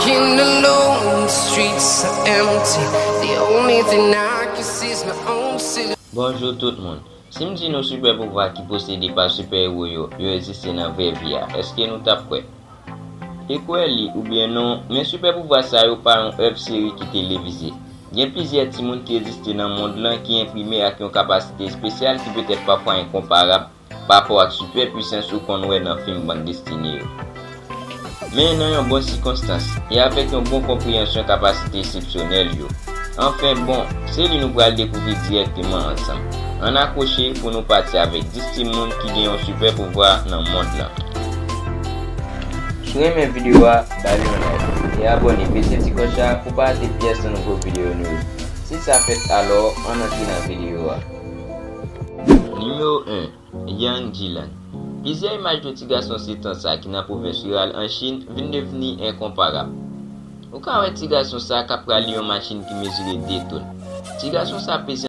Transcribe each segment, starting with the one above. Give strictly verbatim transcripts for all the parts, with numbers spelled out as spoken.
Alone, the streets are empty. The only thing I can see is my own silhouette. Bonjou tout moun. Si m di nou sipè pouvwa ki posede pa sipè ewo yo, yo egziste nan vrè vi a, èske nou t ap kwè? E kwè li oubyen non, men sipè pouvwa sa yo pa yon èv seri ki televize. Gen plizyè timoun ki egziste nan mond lan ki enprime ak yon kapasite espesyal ki petèt pafwa enkonparab pa rapò ak sipè pwisans ou konn wè nan fim bann destine yo. Men nan yon bon sikonstans, e avèk yon bon konpreyansyon kapasite eksepsyonèl yo. Anfen, bon, se li nou pral dekouvri dirèkteman ansanm. Ann akwoche pou nou pati avèk dis timoun ki gen yon sipè pouvwa nan mond lan. Si w renmen videyo a, ba li yon like e abòne, pete ti klòch la pou pa rate pyès nan nouvo videyo nou yo. Si sa fèt, alò, ann antre nan videyo a. Nimewo en. Yang Jilan. Plizyè imaj de ti gason sèt an sa ki nan pwovens riral an Chin vin devni enkonparab. Ou ka wè ti gason sa k ap rale yon machin ki mezire de tonn. Ti gason sa peze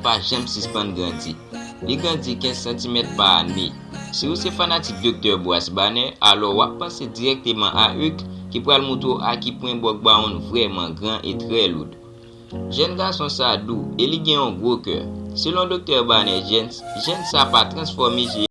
Pa janm sispann grandi. Li grandi kenz santimèt pa ane. Si w se fanatik Doktè Boas Banner, alò w ap panse dirèkteman a Hulk ki pral moutre w a ki pwen Bòg Bawonn vrèman gran e trè loud. Jèn gason sa dou e li gen yon gwo kè. Selon Doktè Banner Jens, jèn sa pa transfòme je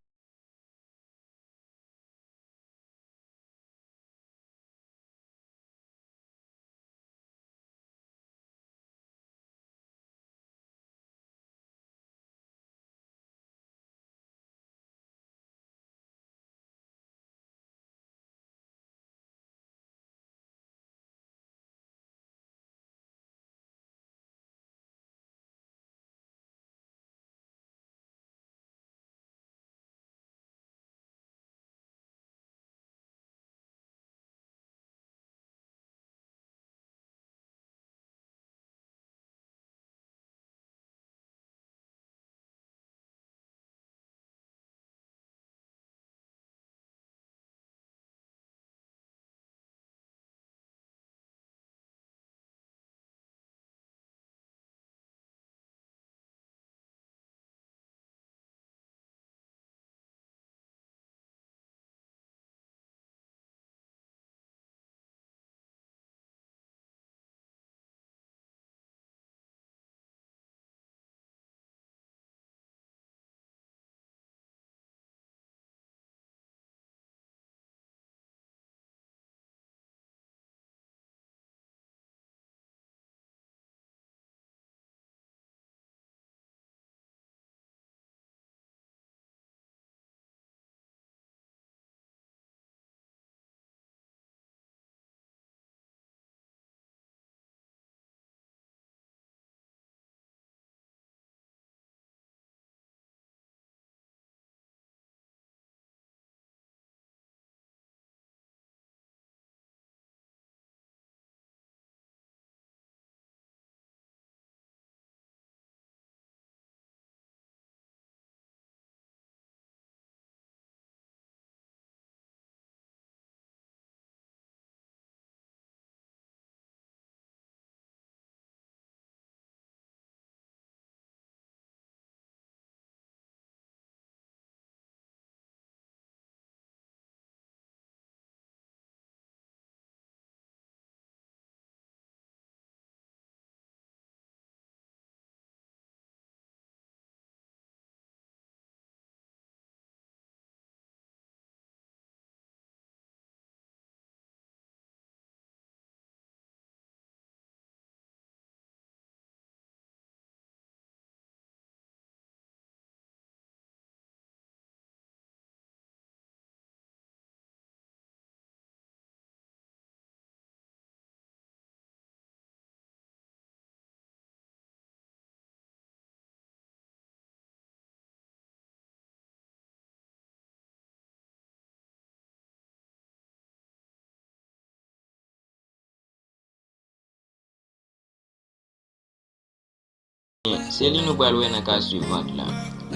Se li nou pral wè nan ka swivan la.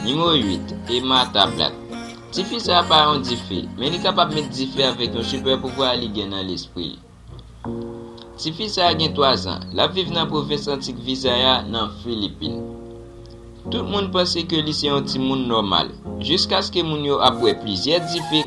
Nimewo uit, Emma Tablat. Tifi sa a pa yon dife, men li kapab met dife avèk yon sipè pouvwa li gen nan lespri l. Tifi sa a gen twa zan, l ap viv nan pwovens antik Visaya nan Filipin. Tout moun panse ke li se yon timoun nòmal, jiskaske moun yo ap wè plizyè dife